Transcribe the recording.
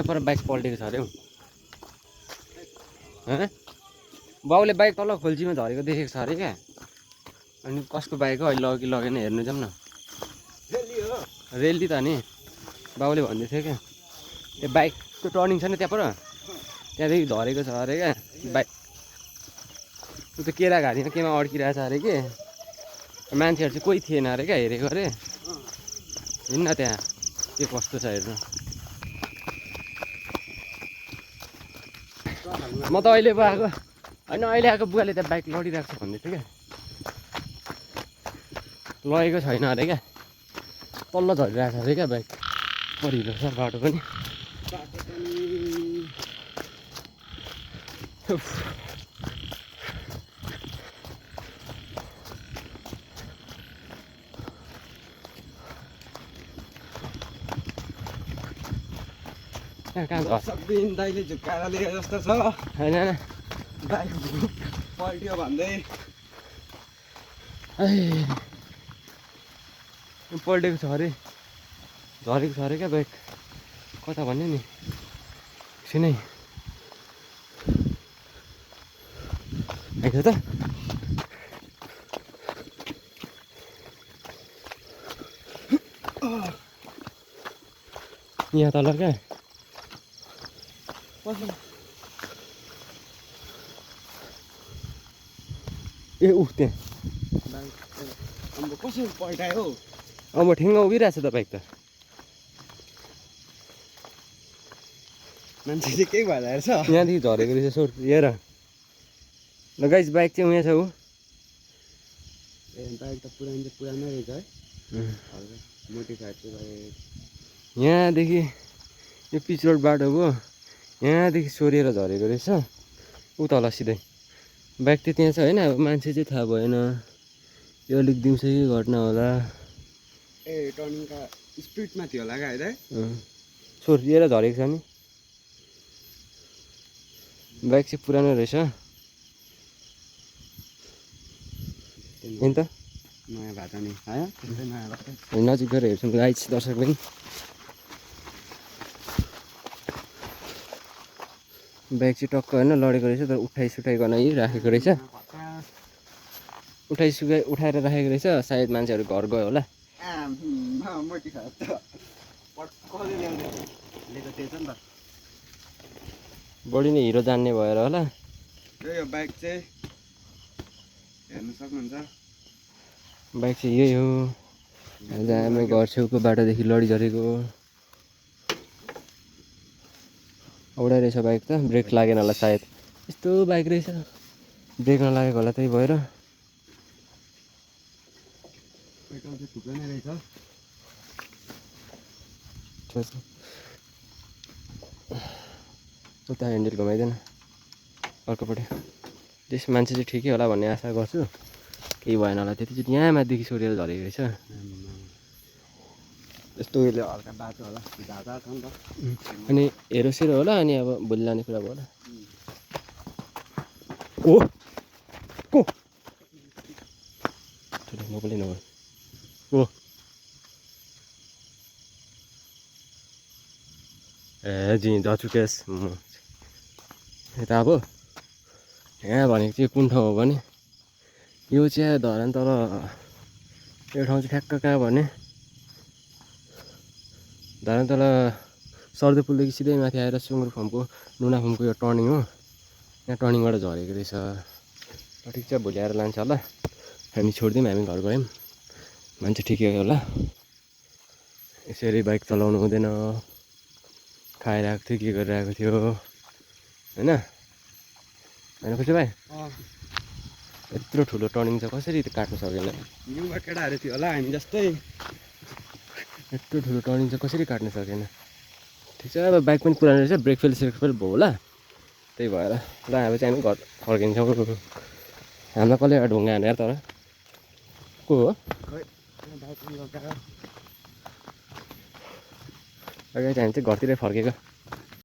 पर bike पल्टेको छ अरे हौ बाउले बाइक तल खोल्चीमा झरेको देखेको छ अरे क्या अनि कसको बाइक हो अहिले लग्यो कि लगेन हेर्नु जाऊँ न रेली त नि बाउले भन्दै थियो क्या त्यो बाइकको टर्निङ छ नि त्यहाँ पर त्यहाँदेखि झरेको छ अरे क्या बाइक उ त केरा घारीमा केमा अड्किरहेछ अरे कि मान्छेहरू चाहिँ कोही थिएन अरे क्या हेरेको अरे हिँड्न त्यहाँ के कस्तो छ हेर्नु म त अहिले पो आएको होइन अहिले आएको बुवाले त्यहाँ बाइक लडिरहेको छ भन्दै थियो क्या लगेको छैन अरे क्या तल्लो झरिरहेको छ अरे क्या बाइक परिलो छ बाटो पनि कहाँ सबिन दाइले झुक्काएर लिएको जस्तो छ होइन बाइक पल्ट्यो भन्दै पल्टेको छ अरे झरेको छ अरे क्या बाइक कता भन्यो नि एकछिनै आइज त यहाँ तल क्या ए ऊ त्यहाँ कसरी पल्टायो अब ठिङ्ग उभिरहेछ त बाइक त मान्छे चाहिँ केही भएर हेर्छ यहाँदेखि झरेको रहेछ सोर हेर ल गाइस बाइक चाहिँ उहाँ छ ऊ ए बाइक त पुरानो रहेछ है मोडिफाइड चाहिँ बाइक यहाँदेखि यो पिच रोड बाटो हो यहाँदेखि सोरेर झरेको रहेछ ऊ तल सिधै बाइक त त्यहाँ छ होइन अब मान्छे चाहिँ थाहा भएन यो अलिक दिउँसै घटना होला ए टर्निङका स्पिडमा थियो होला क्या है सोरिएर झरेको छ नि बाइक चाहिँ पुरानो रहेछ होइन त नयाँ भएको नि है नयाँ भएको नजिक गएर हेर्छौँ गाइस दर्शक पनि बाइक चाहिँ टक्क होइन लडेको रहेछ तर उठाइ राखेको रहेछ उठाएर राखेको रहेछ सायद मान्छेहरू घर गयो होला बढी नै हिरो जान्ने भएर होला यो बाइक चाहिँ हेर्नु सक्नुहुन्छ बाइक चाहिँ यही हो हाम्रो घर छेउको बाटोदेखि लडिझरेको औडा रहेछ बाइक त ब्रेक लागेन होला सायद यस्तो बाइक रहेछ ब्रेक नलागेको होला त्यही भएर पेट्रोल चाहिँ थुप्रै नै रहेछ उता ह्यान्डल घुमाइदिएन अर्कोपट्टि त्यस मान्छे चाहिँ ठिकै होला भन्ने आशा गर्छु केही भएन होला त्यति चाहिँ यहाँ माथिदेखि सोरेर झरेको रहेछ यस्तो उयोले हल्का बाटो होला झाझा छ नि त अनि हेरोसेरो होला अनि अब भोलि लाने कुरा भयो होला ओ को मोबाइल नभए ओ ए जी दचुकेस यता अब यहाँ भनेको चाहिँ कुन ठाउँ हो भने यो चाहिँ धरान तर यो ठाउँ चाहिँ ठ्याक्क कहाँ भने धरान तल सर्दे पुलदेखि सिधै माथि आएर सुँगुर फार्मको नुना फार्मको यो टर्निङ हो यहाँ टर्निङबाट झरेको रहेछ ठिक छ भोलि आएर लान्छ होला हामी छोडिदिउँ हामी घर गयौँ मान्छे ठिकै होला यसरी बाइक चलाउनु हुँदैन खाइरहेको थियो के गरिरहेको थियो होइन होइन खुसी भाइ यत्रो ठुलो टर्निङ छ कसरी काट्नु सकेन युवा केटाहरू थियो होला हामी जस्तै यत्रो ठुलो टर्निङ चाहिँ कसरी काट्नु सकेन ठिक छ अब बाइक पनि पुरानो रहेछ ब्रेक फेल भयो होला त्यही भएर ल हामी चाहिँ घर फर्किन्छौँ हामीलाई कसले ढुङ्गा हानेर तर को हो अगाडि चाहिँ हामी चाहिँ घरतिरै फर्केको